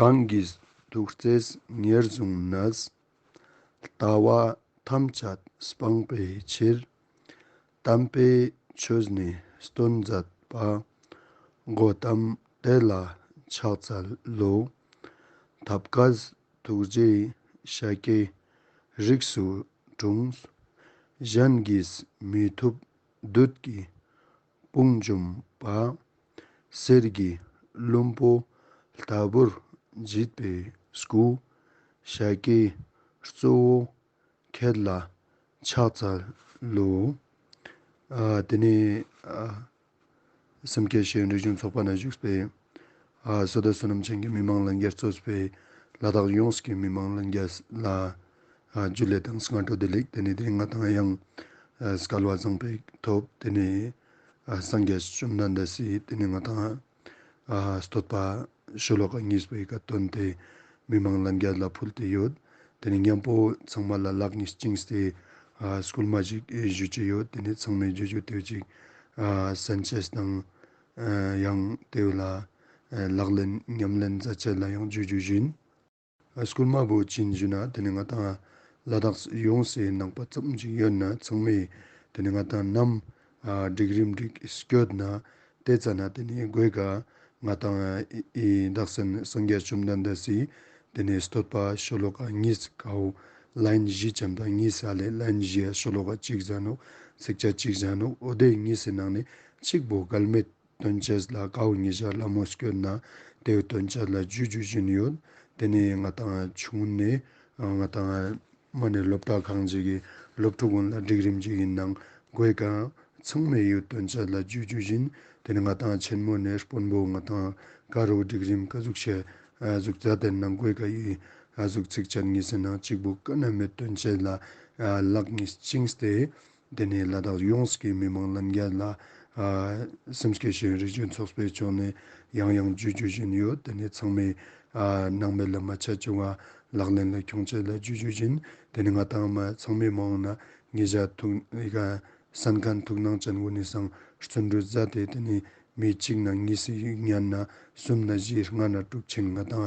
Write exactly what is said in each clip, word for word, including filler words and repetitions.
གང་གིས་ཐུགས་བརྩེས་ཉེར་བཟུང་ནས། ལྟ་བ་ཐམས་ཅད་སྤངས་པའི་ཕྱིར། དམ་པའི་ཆོས་ནི་སྟོན་མཛད་པ། གོ་ཏམ་དེ་ལ་ཕྱག་འཚལ་ལོ། ཐབས་མཁས་ཐུགས་རྗེའི་ཤཱཀྱའི་རིགས་སུ་འཁྲུངས། གཞན་གྱིས་མི་ཐུབ་བདུད་ཀྱི་དཔུང་འཇོམས་པ། གསེར་གྱི་ལྷུན་པོ་ལྟ་བུར་བརྗིད་པའི་སྐུ། ཤཱཀྱའི་གཙོ་བོ་ཁྱེད་ལ་ཕྱག་འཚལ་ལོ། ཨ་དེ་ནས་ཨ་སེམས་བསྐྱེད་ཤེས་ཡོན་རིག་གཞུང་ཚོགས་པ་ནས་བཞུགས་པའི་ཨ་བསོད་བདེ་བསོད་ནམས་ཅན་གྱི་མི་མང་ལྷན་རྒྱས་གཙོས་པའི་ལ་དྭགས་ཡོངས་ཀྱི་མི་མང་ལྷན་རྒྱས་ལ་ཨ་ཇུ་ལེ་དང་སྔ་དྲོ་བདེ་ལེགས། དེ་ནས་དེ་རིང་ང་དང་ཡང་ཨ་སྐལ་བ་བཟང་པོའི་ཐོག་དེ་ནས་ཨ་སངས་རྒྱས་བཅོམ་ལྡན་འདས་སི་དེ་ནས་ང་དང་ཨ་བསྟོད་པ་ཤོ་ལོ་ཀ་གཉིས་པོའི་ཀ་བཏོན་ཏེ་མི་མང་ལྷན་རྒྱས་ལ་ཕུལ་ཏེ་ཡོད། དེ་ནས་མཉམ་པོ་ཚང་མ་ལ་ལག་གཉིས་བཅིངས་ཏེ་ཨ་སྐུལ་མ་ཞིག་ཞུ་ཅེས་ཡོད། དེ་ནས་ཚང་མས་ཇུ་ཇུ་ཏེ་ཅིག་ཨ་གསན་ཅེས་དང་ཨ་ཡང་དེ་བོ་ལ་ཨ་ལག་ལེན་ཉམས་ལེན་མཛད་ཅེས་ལ་ཡང་ཇུ་ཇུ་ཞུ་ཡིན། སྐུལ་མ་བོ་ཅི་ཨིན་ཞུ་ན་དེ་ནས་ང་དང་ལ་དྭགས་ཡོངས་སི་ནང་པ་ཙམ་ཞིག་ཡོད་ན་ཚང་མས་དེ་ནས་ང་དང་ནམ་ཨ་སྒྲིག་རིམ་སྒྲིག་སྐྱོད་ན་དེ་ཙ་ན་དེ་ནས་གོ་ཀ་ང་དང་ཨི་ཨི་བདག་སེམས་སངས་རྒྱས་བཅོམ་ལྡན་འདས་སི་དེ་ནས་བསྟོད་པ་ཤོ་ལོ་ཀ་གཉིས་ཀའོ་ལའིན་བཞི་ཅན་དང་གཉིས་ས་ལེ་ལའིན་བཞི་ཡ་ཤོ་ལོ་ཀ་གཅིག་ཟ་ནོག་ཚིགས་བཅད་གཅིག་ཟ་ནོག་འོ་དེ་གཉིས་སི་ནང་ནས་གཅིག་པོ་གལ་མེད་དོན་ཅེས་ལ་ཀའོ་ཉེ་ཞ་ལ་མོ་སྐྱོད་ན་དེའི་དོན་ཅེས་ལ་ཇུ་ཇུ་ཞུ་ཡིན་ཡོད། དེ་ནས་ང་དང་ཆུང་ངུན་ནས་ང་དང་མ་ནས་སློབ་གྲྭ་ཁང་ཅིག་གི་སློབ་ཕྲུག་གུན་ལ་སྒྲིག་རིམ་ཅིག་ཡིན་ནང་གོ་ཀ་ཚང་མས་ཡོད་དོན་ཅེས་ལ་ཇུ་ཇུ་ཞུ་ཡིན། དེ་ནས་ང་དང་ཆེན་མོ་ནས་དཔོན་པོ་ང་དང་ཀ་རུ་སྒྲིག་རིམ་ཀ་ཟུག་ཤེས་ཨ་ཟུག་མཛད་དེ་ནང་གོ་ཀ་ཡི་ཨ་ཟུག་ཚིགས་བཅད་གཉིས་སི་ནང་གཅིག་པོ་ཀ་ན་མེད་དོན་ཅེས་ལ་ཨ་ལག་གཉིས་བཅིངས་ཏེ། དེ་ནས་ལ་དྭགས་ཡོངས་ཀྱི་མི་མང་ལྷན་རྒྱས་ལ་ཨ་སེམས་བསྐྱེད་ཤེས་ཡོན་རིག་གཞུང་ཚོགས་པའི་ཕྱོགས་ནས་ཡང་ཡང་ཇུ་ཇུ་ཞུ་ཡིན་ཡོད། དེ་ནས་ཚང་མས་ཨ་ནང་མེད་ལ་མ་ཆ་བཅུག་པ་ལག་ལེན་ལ་ཁྱོང་ཅེས་ལ་ཇུ་ཇུ་ཞུ་ཡིན། དེ་ནས་ང་དང་མ་ཚང་མས་མ་འོངས་ན་ཉེ་ཞ་ཐུགས་ཨི་ཀ་གསན་མཁན་ཐུགས་སྣང་ཅན་གུན་ནི་སང་བརྩོན་འགྲུས་མཛད་དེ་དེ་ནས་མི་གཅིག་ན་གཉིས་སི་ཉན་ན་གསུམ་ན་བཞི་ལྔ་ན་དྲུག་ཕྱིན་ང་དང་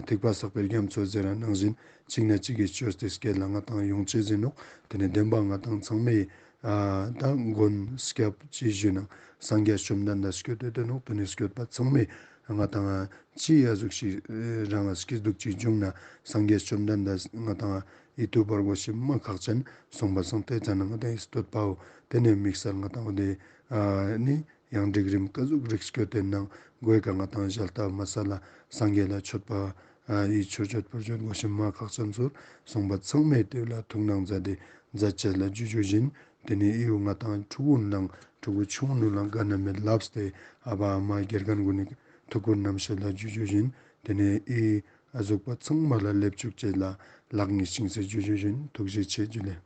ཐེག་པ་བསགས་པའི་རྒྱ་མཚོ་ཟེར་ར་ནང་བཞིན་གཅིག་ན་གཅིག་གི་ཆོས་དེ་སྐད་ལ་ང་དང་ཡོང་ཅེས་ཡིན་ནོག་དེ་ནས་བདེན་པ་ང་དང་ཚང་མས་ཨ་ད་མགོན་སྐྱབས་ཅི་ཞུ་ན་སངས་རྒྱས་བཅོམ་ལྡན་འདས་སྐྱོད་དེ་དེ་ནོག་དེ་ནས་སྐྱོད་པ་ཚང་མས་ང་དང་ཅི་ཡ་ཟུག་ཤིག་རང་སྐྱིད་སྡུག་ཅིག་བྱུང་ན་སངས་རྒྱས་བཅོམ་ལྡན་འདས་ང་དང་ཡིད་དུ་འབར་དགོས་ཤེས་མ་ཁག་ཅན་སོང་པ་སང་དེ་ཙ་ན་ང་དང་ཡི་བསྟོད་པའོ་དེ་ནས་དམིགས་བསལ་ང་དང་འོ་དེ་ཨ་ནི། ཡང་སྒྲིག་རིམ་ཀ་ཟུག་རིགས་སྐྱོད་དེ་ནང་གོ་ཀ་ང་དང་ཞལ་ལྟ་མ་ས་ལ་སངས་རྒྱས་ལ་མཆོད་པ་ཨ་ཡི་མཆོད་བརྗོད་ཕུར་བརྗོད་དགོས་ཤེས་མ་ཁག་ཅན་ཚོར་སོང་པ་ཚང་མས་དེ་ལ་ཐུགས་སྣང་མཛད་དེ་མཛད་ཅེས་ལ་ཇུ་ཇུ་ཞུ་ཡིན། དེ་ནས་ཨི་བོ་ང་དང་ཕྲུ་གུ་ནང་ཕྲུ་གུ་ཆུང་ངུན་ལ་ག་ན་མེད་ལབས་ཏེ་ཨ་བ་ཨ་མ་དགེ་རྒན་གུན་ནི་ཐུགས་ཁུར་རྣམ་ཤེས་ལ་ཇུ་ཇུ་ཞུ་ཡིན། དེ་ནས་ཨི་ཨ་ཟུག་པ་ཚང་མ་ལ་ལེབ་བཅུག་ཅེས་ལ་ལག་གཉིས་བཅིངས་སེ་ཇུ་ཇུ་ཞུ་ཡིན། ཐུགས་རྗེ་ཆེ་ཇུ་ལེ།